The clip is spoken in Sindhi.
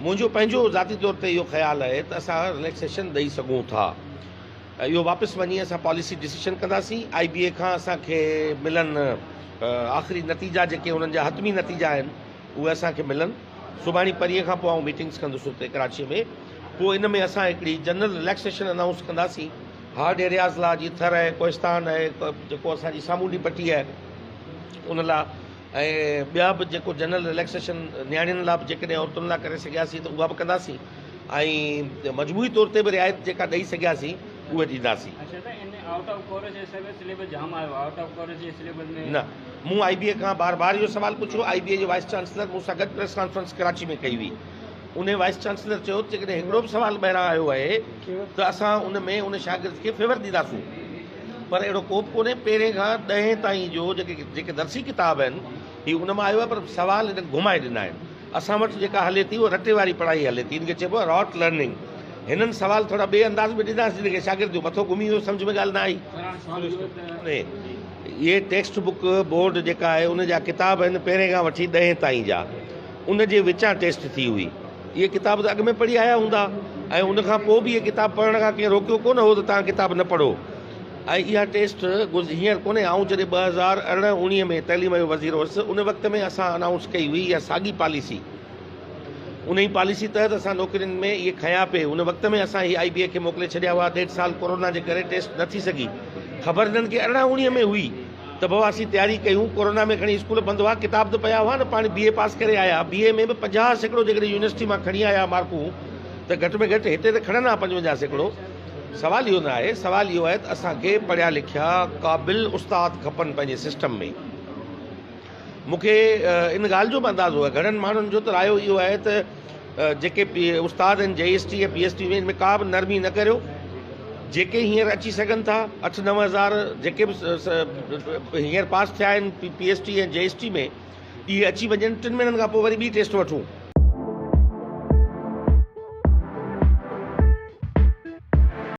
منهنجو پنهنجو ذاتي طور تي اهو خيال آهي ته اسان رليڪسيشن ڏئي سگهون ٿا. اهو واپس وڃي اسان پاليسي ڊسيشن ڪنداسين. آئي بي اي کان اسان کي ملن آخري نتيجا جيڪي انهن جا حتمي نتيجا آهن اهي اسان کي ملن. سڀاڻي پرينء کان پوء آئون ميٽنگس ڪندس اتي ڪراچيء ۾. پوء ان ۾ اسان هڪڙي جنرل رليڪسيشن انائونس ڪنداسين هارڊ ايرياز لاء جيئن ٿر آهي، ڪوهستان آهي، جيڪو اسان جي سامونڊي پٽي آهي ان لاء ۽ ٻيا به جيڪو جنرل رليڪسيشن نياڻين لاء به جيڪڏهن عورتن لاء ڪري سگهياسين ته اها به ڪنداسين ۽ مجموعي طور تي به رعايت جيڪا ڏئي سگهياسين اهي ڏينداسين. اڇا ته ان آئوٽ آف ڪورس جي حساب سان سليبس جام آيو آهي آئوٽ آف ڪورس جي سليبس ۾. نه مون آئي بي اي کان بار بار اهو سوال پڇيو آئي بي اي جي وائيس چانسلر مون سان گڏ پريس ڪانفرنس ڪراچي ۾ ڪئي هئي انهي وائيس چانسلر چيو ته جيڪڏهن هڪڙو به سوال ٻاهران آيو آهي ته اسان ان ۾ ان شاگرد کي فيور ڏينداسون پر اهڙو ڪو به ڪونهي پهرين کان ڏهين تائين جو جيڪي جيڪي درسي ڪتاب آهن هي ان مان آيو آهي پر سوال هنن گهمائي ڏنا آهن اسان وٽ جيڪا هلي ٿي اها رٽي واري پڙهائي هلي ٿي ان کي چئبو آهي راٽ لرننگ هنن سوال ٿورا ٻئي انداز ۾ ڏنا جن کي شاگرد جو مٿو گهمي ويو سمجهه ۾ ڳالهه نه آئي. اهي ٽيڪسٽ بڪ بورڊ جيڪا آهي ان جا ڪتاب آهن پهرين کان وٺي ڏهين تائين جا ان جي وچان ٽيسٽ ٿي هئي. اهي ڪتاب ته اڳ ۾ پڙهي آيا هوندا ۽ ان کان پوء به اهي ڪتاب پڙهڻ کان ڪنهن روڪيو ڪونه هو ته توهان ڪتاب نه پڙهو ۽ اها ٽيسٽ هينئر ڪونهي. آئون جڏهن 2018 اوڻيهه ۾ تعليم جو وزير هوس ان وقت ۾ اسان انائونس ڪئي هئي اها ساڳي پاليسي. انهي پاليسي تحت اسان نوڪرين ۾ اهي کنيا پئي. ان وقت ۾ اسان هي آئي بي اي کي موڪلي ڇڏيا هئا. ڏيڍ سال ڪورونا جي ڪري ٽيسٽ نه ٿي سگهي. خبر هنن کي 18 اوڻيهه ۾ هئي. ته بابا اسين تياري ڪيون، ڪورونا ۾ کڻي اسڪول بند هئا، ڪتاب ته پيا هئا نه، پاڻ بي اي پاس ڪري آيا، بي اي ۾ به 50% جيڪڏهن يونيورسٽي مان کڻي آيا مارڪون ته گهٽ ۾ گهٽ هتي ته کڻن ها 55%. سوال اهو نه آهي، سوال اهو آهي ته اسان کي پڙهيا لکيا قابل استاد کپن پنهنجي سسٽم ۾. مون کي ان ڳالهه جو به اندازو آهي، گهڻن ماڻهن جو ته رايو اهو آهي ته جيڪي استاد آهن جي S T ۽ P S T ۾ ان ۾ ڪا به نرمي نه ڪريو، جيڪي هينئر اچي سگهن ٿا اٺ نو هزار جيڪي به هينئر پاس ٿيا آهن P S T ۽ G S T ۾ اهي اچي وڃن، ٽن مهينن کان پوء وري ٻي ٽيسٽ وٺون.